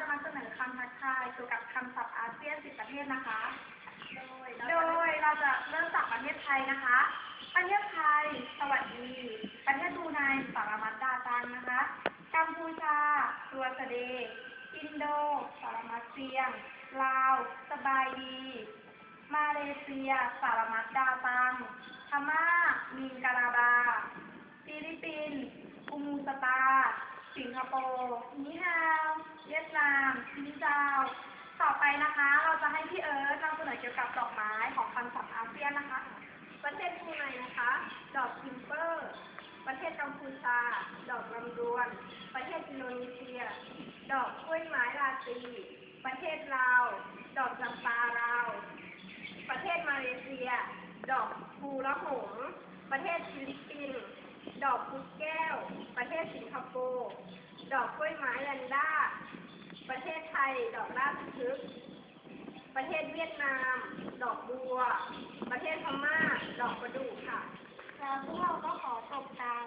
ຈະມາສະເໜີຄຳທັກທາຍກ່ຽວກັບຄຳສັບອາຊຽນສິບປະເທດນະຄະ. ໂດຍ ໂດຍເຮົາຈະເລີ່ມຈາກປະເທດໄທນະຄະ. ປະເທດໄທ ສະຫວັດດີ. ປະເທດບຣູໄນ ສະລາມັດດາຕັງນະຄະ. ກຳພູຊາ ສະຫວັດດີ. ອິນໂດ ສະລາມັດຊຽງ. ລາວ ສະບາຍດີ. ມາເລເຊຍ ສະລາມັດດາຕັງ. ພະມ້າ ມິງກະລາບາ. ຟີລິບປິນ ກູມູສະຕາ. ສິງກະໂປ ນີຮາວ. ຫວຽດນາມ ຊີນເຈົ້າ. ຕໍ່ໄປນະຄະ ເຮົາຈະໃຫ້ພີ່ເອີນນຳສະເໜີກ່ຽວກັບດອກໄມ້ຂອງຄຳສັບອາຊຽນນະຄະ. ປະເທດບຣູໄນນະຄະ ດອກທິມເປີ. ປະເທດກຳພູຊາ ດອກລຳດວນ. ປະເທດອິນໂດເນເຊຍ ດອກກ້ວຍໄມ້ລາຕີ. ປະເທດລາວ ດອກຈຳປາລາວ. ປະເທດມາເລເຊຍ ດອກພູລະຫົງ. ປະເທດຟີລິບປິນ ດອກກຸດແກ້ວ. ປະເທດສິງກະໂປ ດອກກ້ວຍໄມ້ແວນດາ. ປະເທດໄທ ດອກລາຊະພຶກ. ປະເທດຫວຽດນາມ ດອກບົວ. ປະເທດພະມ້າ ດອກປະດູ່ຂະ. ແລ້ວພວກເຮົາກໍຂໍຈົບການ